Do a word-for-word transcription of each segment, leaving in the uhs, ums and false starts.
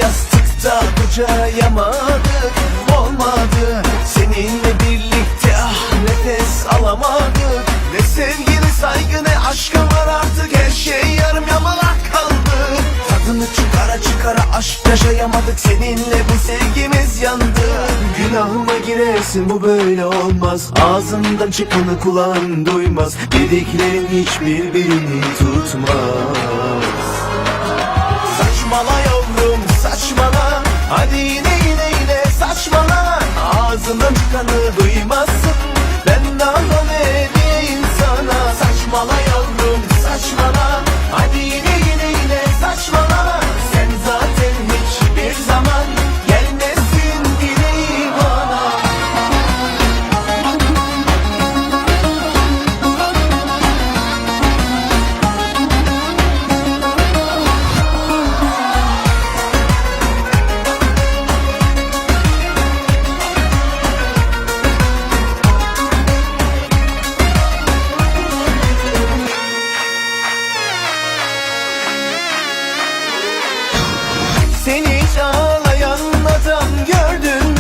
Yastıkta kocayamadık, olmadı. Seninle birlikte ah nefes alamadık. Ne sevgi, ne saygı, ne aşkı var artık. Her şey yarım yamalak kaldı. Tadını çıkara çıkara aşk yaşayamadık. Seninle bu sevgimiz yandı. Günahıma girersin, bu böyle olmaz. Ağzından çıkanı kulağın duymaz. Dediklerin hiçbir birini tutmaz. Saçmala yavrum, saçmala. Hadi yine yine yine saçmala. Ağzından çıkanı duymazsın. Ben daha ne diyeyim sana? Saçmala yavrum, saçmala. Hadi yine yine yine saçmala. Sen zaten hiçbir zaman gelmezsin dileği bana. Seni hiç ağlayan adam gördün mü?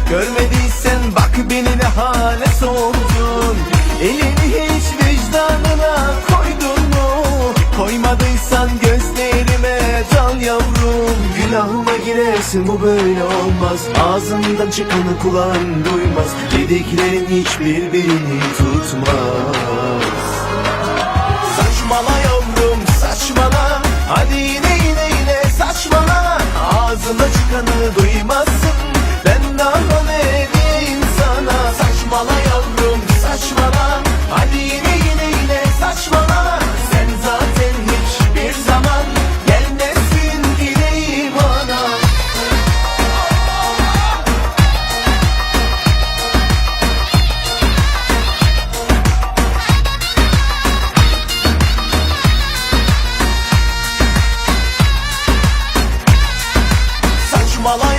Görmediysen bak beni ne hale soktun. Elini hiç vicdanına koydun mu? Koymadıysan gözlerime dal yavrum. Günahıma girersin, bu böyle olmaz. Ağzından çıkanı kulağın duymaz. Dediklerin hiçbir birini tutmaz. Saçmala yavrum, saçmala. Hadi yine yine yine saçmala. Ağzında çıkanı duymazsın. Ben daha ne diyeyim sana? Saçmala yavrum, saçmala. Hadi yine yine yine saçmala. Sen zaten hiçbir zaman gelmezsin dileği bana. Saçmala